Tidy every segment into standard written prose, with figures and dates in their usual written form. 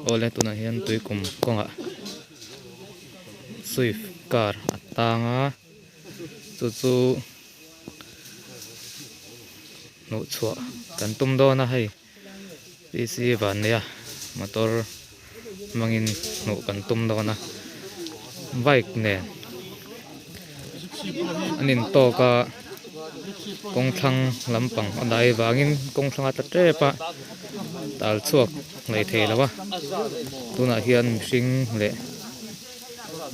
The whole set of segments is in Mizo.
Awle tunah hian tuikum kawngah swift car a tang a chu chu hnuh chhuah kan tum dawn a hei PC Vanneia motor hmangin hnuh kan tum dawn a bike nen an intawk a kawng thlang lampang a dai vangin kawng thlang a tla tep a tal chhuak ngei thei lo a tunah hian mihring leh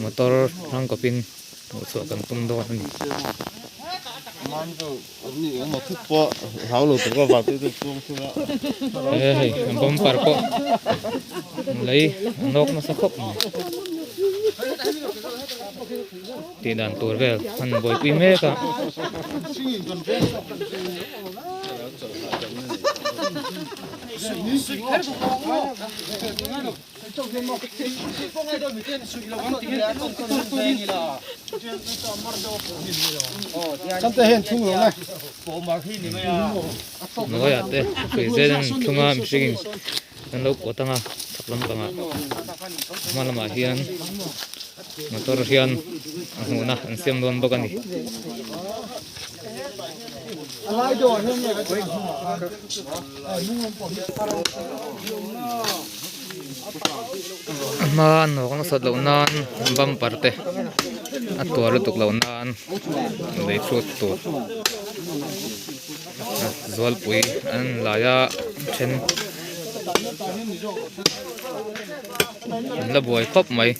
motor hrang kawpin hmuh chhuah kan tum dawn a ni. He hei an bumper pawh lei a nawk nasa khawp mai tih dan tur vel an buaipui mek a. Hnuaiah te hrui zel an thlung a mihringin an lo pawt ang a chhak lampangah hma lamah hian motor hian a hmuhna an siam dawn bawk a ni. A hma a nawk nasat loh nan bumper te a tuar lutuk loh nan lei hrut tur zualpui an lai a then an la buai khawp mai.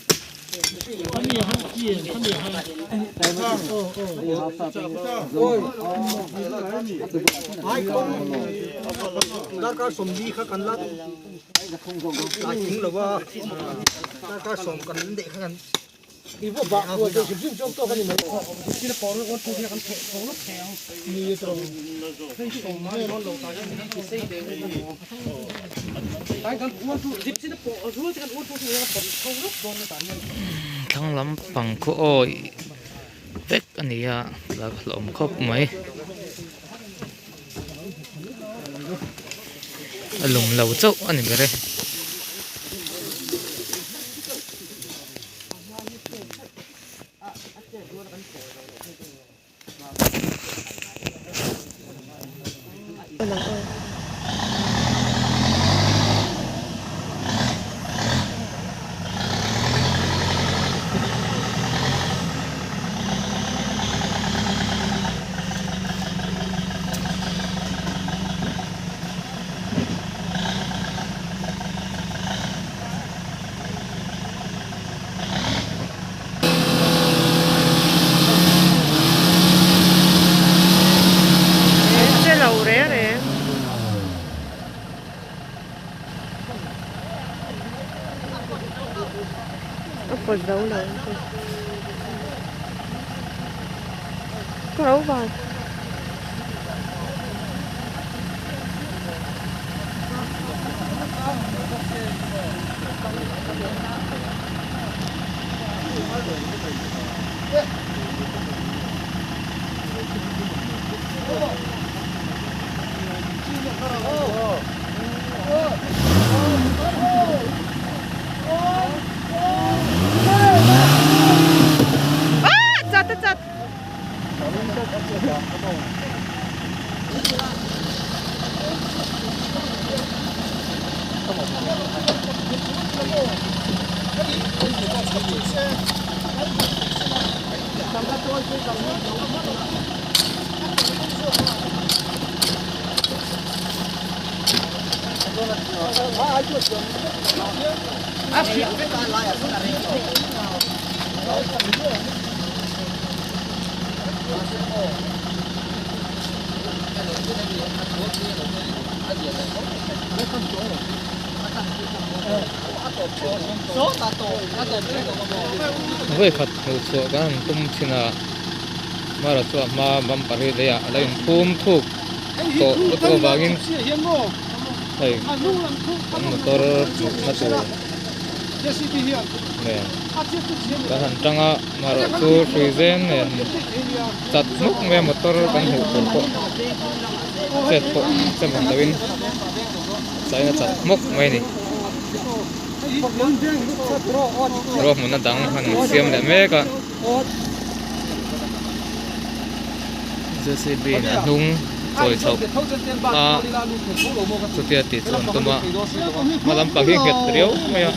Thlang lampang khaw awi vek a ni a tlak a hlauhawm khawp mai a lum lo chauh a ni ber e. Che lo reng reng. A pawt zo lo ka lo van. Chat a chat. Vawikhat hmuh chhuah kan han tum thin a mara chu a hma bumper hi leiah a lo inphum thuk tawh lutuk avangin hei kan motor hmuhna tur nen kan han tang a marawh chu hrui zen nen chat hmuk mai a motor kan hmuh tur pawh chet pawh che hman loin chain a chat hmuk mai a ni. Ruahmanna dang an siam leh mek a. J_c_b in a hnung chawi chhoh a chutia tih chu an tum a hma lampang hi nghet riau mai a.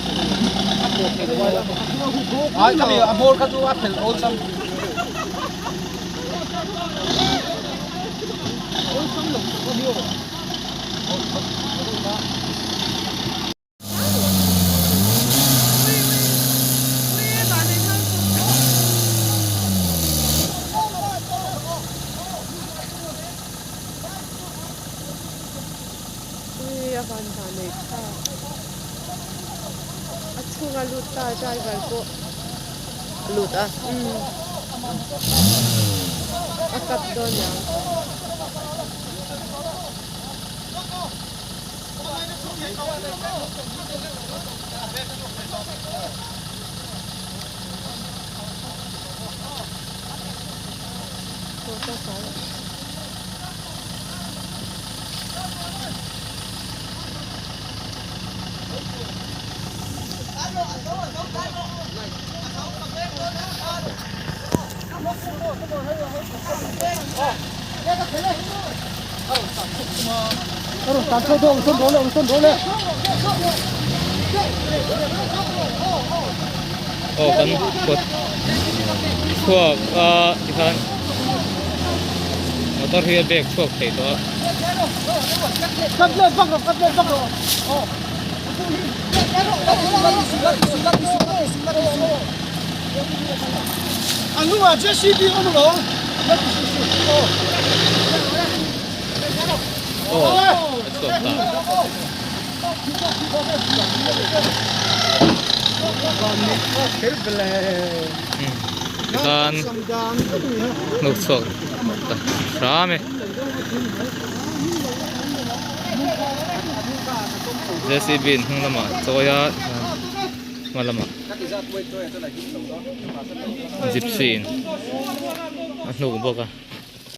Aw kan kawt chhuak a tikhan motor hi a bag chhuak thei tawh a. Aw a chhuak ta. Tikhan hnuk chhuak ta hram e. J_c_b in hnung lamah a chawi a hma lamah gypsy in a hnuk bawk a.